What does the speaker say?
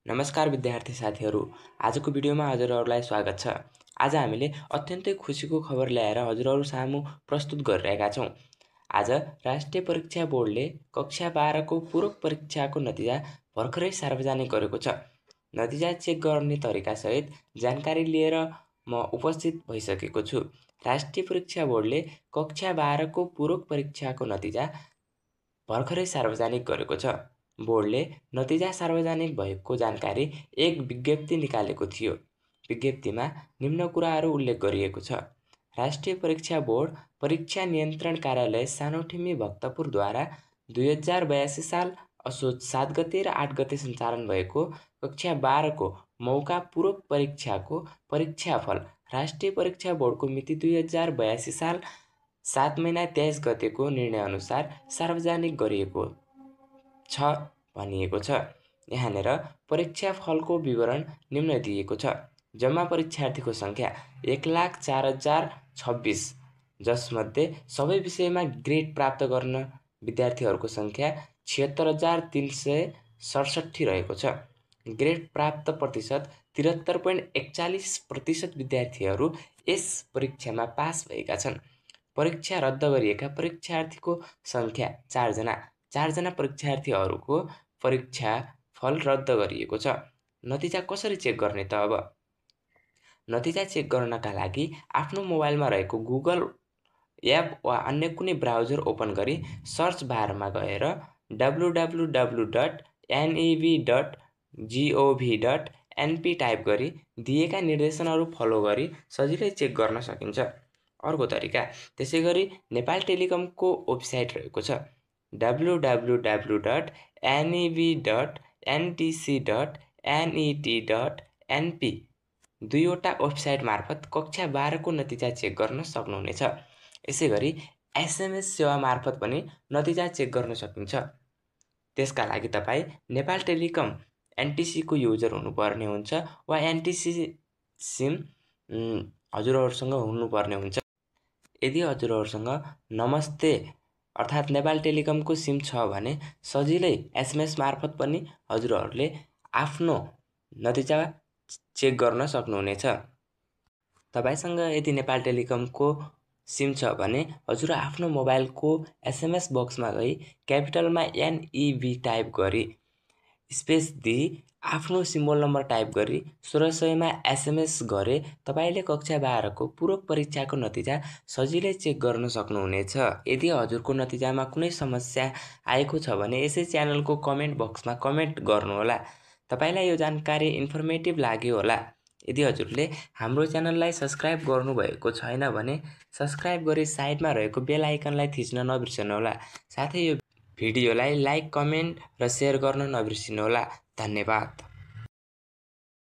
नमस्कार विद्यार्थी साथीहरू, आजको भिडियोमा हजुरहरूलाई स्वागत छ। आज हामीले अत्यन्तै खुसीको खबर ल्याएर हजुरहरू सामु प्रस्तुत गरिरहेका छौँ। आज राष्ट्रिय परीक्षा बोर्डले कक्षा 12 को पूरक परीक्षाको नतिजा भर्खरै सार्वजनिक गरेको छ। नतिजा चेक गर्ने तरिकासहित जानकारी लिएर म उपस्थित भइसकेको छु। राष्ट्रिय परीक्षा बोर्डले कक्षा 12 को पूरक परीक्षाको नतिजा भर्खरै सार्वजनिक गरेको छ। बोर्डले नतिजा सार्वजनिक भएको जानकारी एक विज्ञप्ति निकालेको थियो। विज्ञप्तिमा निम्न कुराहरू उल्लेख गरिएको छ। राष्ट्रिय परीक्षा बोर्ड परीक्षा नियन्त्रण कार्यालय सानोठिमी भक्तपुरद्वारा 2082 साल असोज 7 गते र 8 गते सञ्चालन भएको कक्षा 12 को मौका पूरक परीक्षाको परीक्षाफल राष्ट्रिय परीक्षा बोर्डको मिति 2082 साल 7 महिना 23 गतेको निर्णयअनुसार सार्वजनिक गरिएको छ भनिएको छ। यहाँनिर परीक्षाफलको विवरण निम्न दिएको छ। जम्मा परीक्षार्थीको सङ्ख्या 1,04,026, जसमध्ये सबै विषयमा ग्रेड प्राप्त गर्न विद्यार्थीहरूको सङ्ख्या 76,367 रहेको छ। ग्रेड प्राप्त प्रतिशत 73.41% विद्यार्थीहरू यस परीक्षामा पास भएका छन्। परीक्षा रद्द गरिएका परीक्षार्थीको सङ्ख्या 4 जना। 4 जना परीक्षार्थीहरूको परीक्षा फल रद्द गरिएको छ। नतिजा कसरी चेक गर्ने त अब? नतिजा चेक गर्नका लागि आफ्नो मोबाइलमा रहेको गुगल एप वा अन्य कुनै ब्राउजर ओपन गरी सर्च बारमा गएर www.neb.gov.np टाइप गरी दिएका निर्देशनहरू फलो गरी सजिलै चेक गर्न सकिन्छ। अर्को तरिका, त्यसैगरी नेपाल टेलिकमको वेबसाइट रहेको छ www.neb.ntc.net.np। दुईवटा वेबसाइट मार्फत कक्षा 12 को नतिजा चेक गर्न सक्नुहुनेछ। यसैगरी SMS सेवा मार्फत पनि नतिजा चेक गर्न सकिन्छ। त्यसका लागि तपाईँ नेपाल टेलिकम NTC को युजर हुनुपर्ने हुन्छ वा NTC सिम हजुरहरूसँग हुनुपर्ने हुन्छ। यदि हजुरहरूसँग नमस्ते अर्थात् नेपाल टेलिकमको सिम छ भने सजिलै SMS मार्फत पनि हजुरहरूले आफ्नो नतिजा चेक गर्न सक्नुहुनेछ। तपाईसँग यदि नेपाल टेलिकमको सिम छ भने हजुर आफ्नो मोबाइलको SMS बक्समा गई क्यापिटलमा NEB टाइप गरी स्पेस दिई आफ्नो सिम्बल नम्बर टाइप गरी 1600 SMS गरे तपाईँले कक्षा 12 को पूरक परीक्षाको नतिजा सजिलै चेक गर्न सक्नुहुनेछ। यदि हजुरको नतिजामा कुनै समस्या आएको छ भने यसै च्यानलको कमेन्ट बक्समा कमेन्ट गर्नुहोला। तपाईँलाई यो जानकारी इन्फर्मेटिभ लाग्यो होला। यदि हजुरले हाम्रो च्यानललाई सब्स्क्राइब गर्नुभएको छैन भने सब्स्क्राइब गरी साइडमा रहेको बेल आइकनलाई थिच्न नबिर्सनुहोला। साथै यो भिडियोलाई लाइक, कमेन्ट र सेयर गर्न नबिर्सनुहोला। धन्यवाद।